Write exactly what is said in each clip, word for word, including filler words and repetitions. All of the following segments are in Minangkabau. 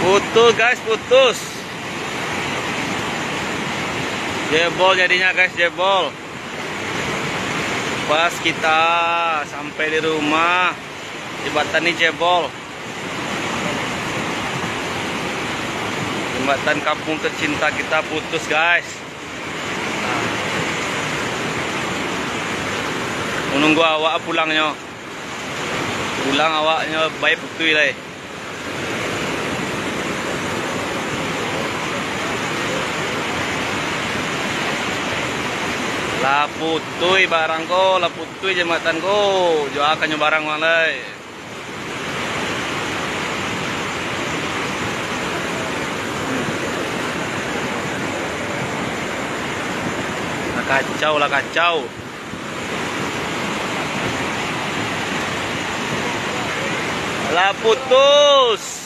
Putus, guys, putus. Jebol jadinya, guys, jebol. Pas kita sampai di rumah, jembatan ni jebol. Jembatan kampung tercinta kita putus, guys. Menunggu awak pulangnyo. Pulang awaknyo, bae putuih lai. Lah putuih barang ko, lah putuih jambatan ko. Juakan nyo barang wang lai. Lah kacau, lah kacau. Lah putus.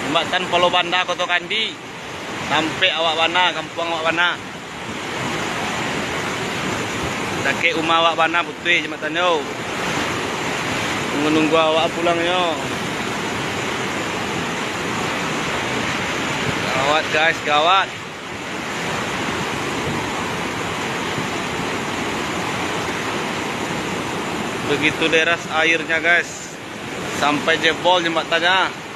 Jambatan Palo Banda, Koto Kandi. Tampek awak bana, kampuang awak bana. Dakek umah awak bana putuih jambatannyo. Nunggu-nunggu awak pulangnyo. Gawat, guys, gawat. Begitu deras airnya, guys. Sampai jebol jambatannyo.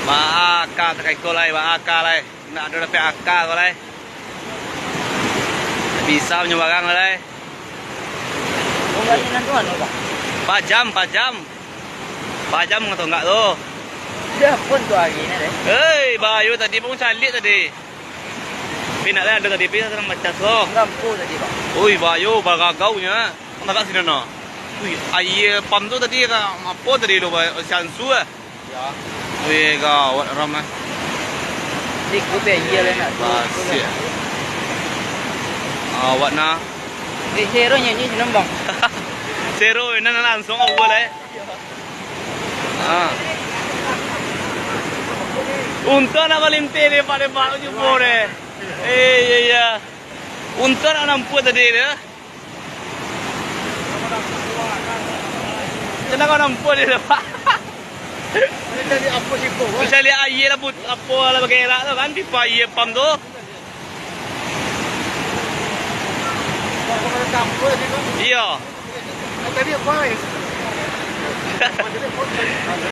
Ba-aka takai ko lai, ba-aka lai. Ndak ado dapek aka ko lai. Bisa manyo barang lai. Oh, enggak, ni nan tu anu, Pak? Pajam, pajam. Pajam ka tonggak tu. Dah pun tu hari ni deh. Hei, bahayo tadi pun caliak tadi. Pi nak lah ado tadi, pi sadang macas tu. Rampo tadi, Pak. Oi, bahayo, baragau nya. Nak kat sini nah. Ui, aia pam tu tadi ka, apo tadi lo, Pak? Siansu, eh? Ya. Ui, gawat ram, eh. Di grup ya, iya lah nak. Basiak. Awak nah. Di sero nyanyi senang, Bang. Sero, ini langsung awak lah, eh. Ah. Untung nak balintik deh, Pak, deh, Pak, jumbo deh. Eh, iya, iya. Untung nak nampuak tadi deh. Kena kau nampuak deh, Pak. Bisa lihat aia lah, put-, apo lah bagerak tu kan, pipa aia pam tu. Iyo.